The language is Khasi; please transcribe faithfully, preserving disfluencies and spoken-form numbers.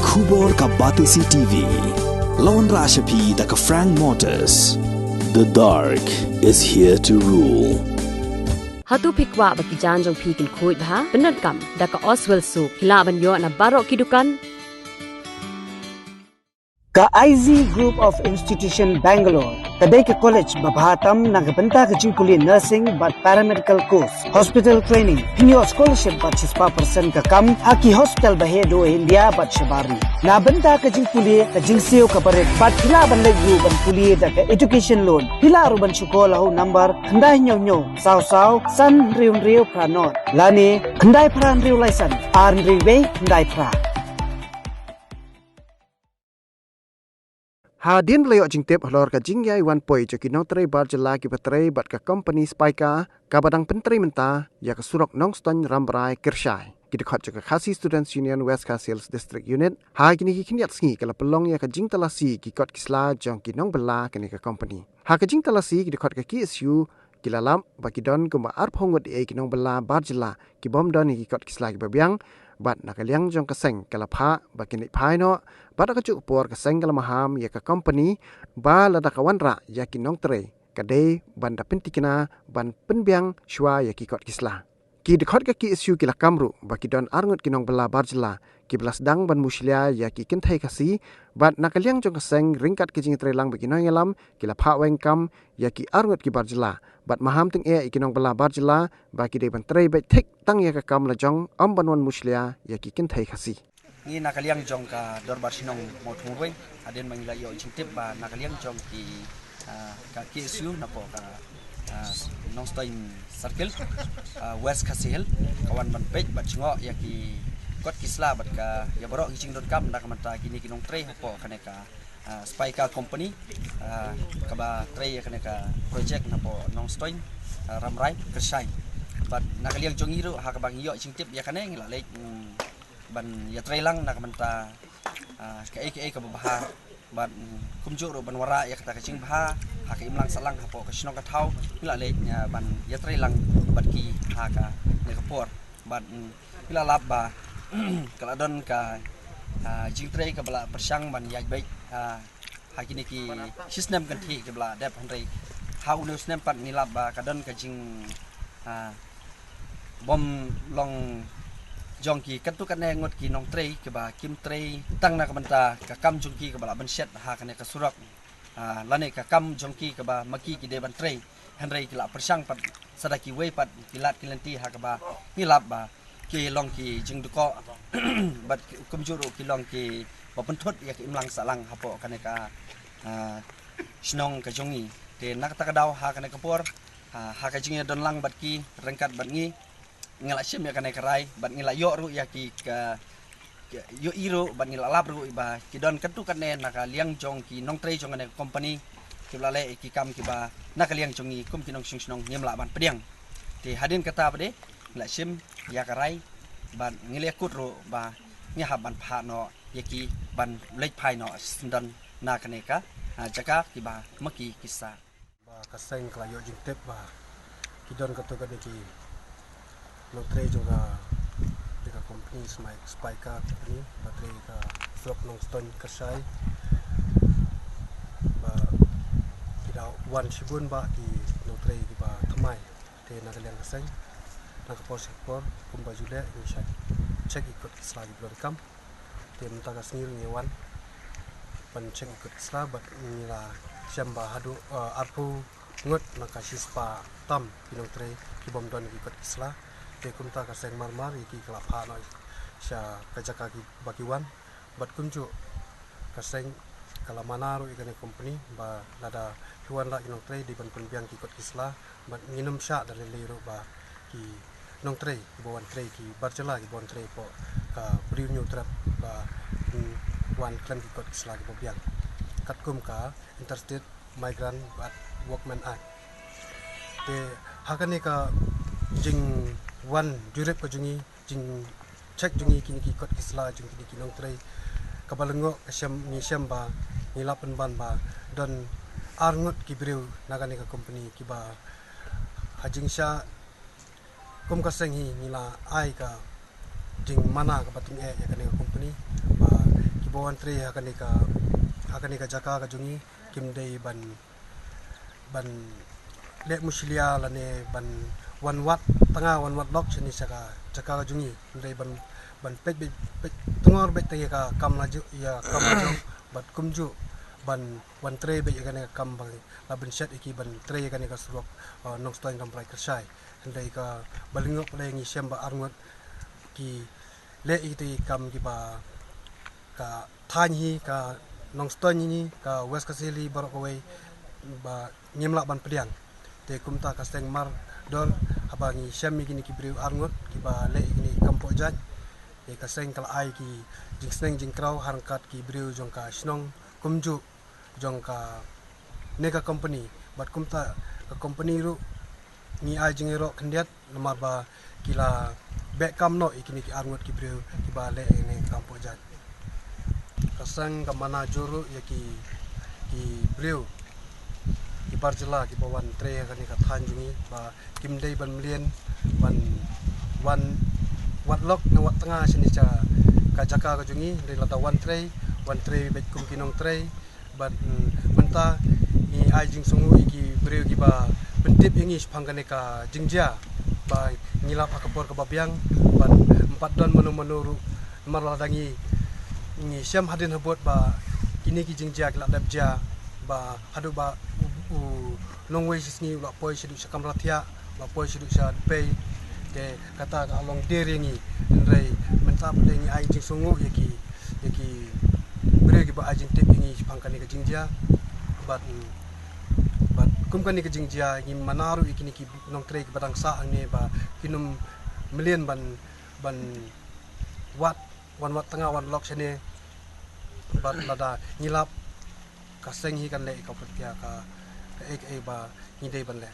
Khubor ka Batesi T V. La wanrah sha phi da ka Frank Motors. The dark is here to rule. Hato phi kwah ba ki jaiñ jong phi kin khuid bha? Pyndonkam da ka Oswell Soap. Phi lah ban ïoh na baroh ki dukan. Ka I Z Group of Institution Bangalore ka dei ka college ba bha tam na ka bynta ka jingpule nursing bad paramedical course, hospital training. Phin ïoh scholarship bad shispah percent ka kam ha ki hospital ba heh duh ha India bad shabar ri. Na bynta ka jingpule, ka jingsiew kaba rit bad phi lah ban leit ruh ban pule da ka education loan. Phi lah ruh ban shu call ha u number khyndai hynñiew hynñiew saw saw san hynriew hynriew phra nod lane khyndai phra hynriew lai san ar hynriew wei khyndai phra. Hadien ba la ïoh jingtip halor ka jingïai wan poi jong ki nongtrei bar jylla kiba trei bad ka company Spika kaba dang pyntrei mynta ïa ka surok Nongstoiñ Rambrai Kyrshai, ki dkhot jong ka Khasi Students Union West Khasi Hills District Unit ha kine ki khyndiat sngi ka la pynlong ïa ka jingtalasi ki kot ki sla jong ki nongbylla kane ka company. Ha ka jingtalasi ki dkhot ka K S U ki la lap ba ki don kumba arphew ngut ïa ki nongbylla bar jylla ki bym don ïa ki kot ki sla kiba biang, bad na ka liang jong ka seng ka la phah ba kin leit phai noh, bad ha kajuh ka por ka seng ka la maham ïa ka company ba lada ka wanrah ïa ki nongtrei ka dei ban da pynthikna ban pynbiang shuwa ïa ki kot ki sla. Ki dkhot ka K S U ki la kam ruh ba ki don arngut ki nongbylla bar jylla kiba la sdang ban mushlia ïa ki kynthei Khasi, bad na ka liang jong ka seng ryngkat ka jingtreilang bad ki nongïalam ki la phah weng kam ïa ki arngut ki bar jylla bad maham tyngeh ïa ki nongbylla bar jylla ba ki dei ban trei beit thik tang ïa ka kam la jong, ym ban wan mushlia ïa ki kynthei Khasi. Ngi na ka liang jong ka Dorbar Shnong Mawthongrwei, hadien ba ngi la ïoh jingtip ba na ka liang jong ki, ah, ka K S U napoh ka, ah, Nongstoiñ Circle, ah, West Khasi Hills, ka wan ban peit bad jngoh ïa ki kot ki sla bad ka ïa baroh ki jingdonkam na ka bynta kine ki nongtrei hapoh kane ka, ah, Spika company, ah, kaba trei ïa kane ka project napoh Nongstoiñ, ah, Rambrai Kyrshai. Bad na ka liang jong ngi ruh ha kaba ngi ïoh jingtip ïa kane ngi la leit, mm, ban ïatreilang na ka bynta, ah, kaei kaei kaba bha bad, mm, kumjuh ruh ban wanrah ïa kata ka jingbha ha ka imlang sahlang hapoh ka shnong ka thaw. Ngi la leit, ah, ban ïatreilang bad ki ha kane ka por bad, mm, ngi la lap ba ka la don ka, ah, jingtrei kaba la pyrshang ban ïaid beit, ah, ha kine ki shisnem kynthih kiba la dep, hynrei ha une u snem pat ngi lap ba ka don ka jing, ah, bym long jong ki katto katne ngut ki nongtrei kiba kim trei tang na ka bynta ka kam jong ki kaba la bynshet ha kane ka surok, ah, lane ka kam jong ki kaba ma ki ki dei ban trei, hynrei ki la pyrshang pat sa da kiwei pat ki lad ki lynti ha kaba ngi lap ba ki long ki jingdukok bad ki, kumjuh ruh ki long kiba pynthut ïa ka imlang sahlang hapoh kane ka, ah, shnong ka jong ngi. Te na kata ka daw ha kane ka por, ah, ha ka jingïadonlang bad ki ryngkat bad ngi, ngi la shim ïa kane ka rai bad ngi la ïoh ruh ïa ki ka, ka ïohi ruh bad ngi la lap ruh ba ki don katto katne na ka liang jong ki nongtrei jong kane ka company kiba la leh ïa ki kam kiba na ka liang jong ngi kum ki nongshong shnong ngim lah ban pdiang. Te hadien kata pat de ngi la shim ïa ka rai bad ngi la kut ruh ba ngi hap ban phah noh ïa ki ban leit phai noh shisyndon na kane ka, ah, jaka kiba ma ki ki sah. Ba ka seng ka la ïoh jingtip ba ki don katto katne ki nongtrei jong ka, jong ka company Smai-, Spika company ba trei ka surok Nongstoiñ Kyrshai, ba ki da wan shibun ba ki nongtrei kiba thymmai. Te na ka liang ka seng, na ka por sha ka por kumba ju leh ngi shah check ïa ki kot ki sla kiba donkam. Te mynta ka sngi ruh ngi wan ban check ïa ki kot ki sla bad ngi la shem ba haduh, eh, arphew ngut na ka shispah tam ki nongtrei ki bym don ïa ki kot ki sla. Te kumta ka seng mar mar ïa ki ka la phah noh sha ka jaka kiba ki wan. Bad kumjuh ka seng ka la mana ruh ïa kane ka company ba lada phi wanrah ki nongtrei dei ban pynbiang ki kot ki sla. Bad ngin ym shah da lei lei ruh ba ki nongtrei kiba wan trei, ki bar jylla kiba wan trei hapoh ka Bri u Hynñiewtrep ba, mm, wan khlem ki kot ki sla kiba biang katkum ka Interstate Migrant bad Workmen Act. Te ha kane ka jingwan jurip ka jong ngi, jingcheck jong ngi kine ki kot ki sla jong kine ki nongtrei, kaba lyngngoh ka shem, ngi shem ba ngi la pynban ba don ar ngut ki briew na kane ka company kiba ha jingshah kum ka seng hi ngi la ai ka jingmana kaba tyngeh ïa kane ka company ba Ba wan trei ha kane ka, ha kane ka jaka ka jong ngi, kim dei ban, ban leh mushlia lane ban wan wad tnga, wan wad lok shane sha ka jaka ka jong ngi. Kim dei ban, ban peit beit, peit tngor beit tang ïa ka kam la jong, ïa ka kam la jong, bad kumjuh ban wan trei beit ïa kane ka kam ba la bynshet ïa ki ban trei ïa kane ka surok, uh, Nongstoiñ Rambrai Kyrshai. Hynrei kaba lyngkot pat ngi shem ba arngut ki leh ïa ki kam kiba ka thaiñ hi, ka Nongstoiñ hi, ka West Khasi Hills baroh kawei ba ngim lah ban pdiang. Te kumta ka seng mardor haba ngi shem ïa kine ki briew arngut kiba leh ïa kine ki kam pohjait. Te ka seng ka la ai ki jingsneng jingkraw ha ryngkat ki briew jong ka shnong kumjuh jong kane ka company. Bad kumta ka company ruh ngi ai jingïaroh khyndiat namar ba ki la beh kam noh ïa kine ki arngut ki briew kiba leh ïa kine ki kam pohjait. Ka seng ka mana jur ruh ïa ki, ki briew, ki bar jylla kiba wan trei ha kane ka thaiñ jong ngi ba kim dei ban mlien ban wan wad lok ne wad tnga shane sha ka jaka ka jong ngi. Hynrei lada wan trei, wan trei beit kum ki nongtrei. Bad, mm, mynta ngi ai jingsngewnguh ïa ki briew kiba pyntip ïa ngi shaphang kane ka jingjia ba ngi lap ha ka por kaba biang. Bad ym pat don mano mano ruh, namar lada ngi, ngi shem hadien habud ba kine ki jingjia ki la dep jia ba haduh ba u, u nongwei shisngi u la poi shaduh sha kamra thiah, u la poi shaduh sha dpei. Te kata ka long der ïa ngi. Hynrei mynta pat ngi ai jingsngewnguh ïa ki, ïa ki briew kiba ai jingtip ïa ngi shaphang kane ka jingjia. Bad, bad kum kane ka jingjia ngi mana ruh ïa kine ki nongtrei kiba dang sah hangne ba kin ym mlien ban, ban wad, wan wad tnga wan lok shane. Bad lada ngi lap, ka seng hi kan leh ïa ka pyrthei ka, kaei kaei ba ngi dei ban leh.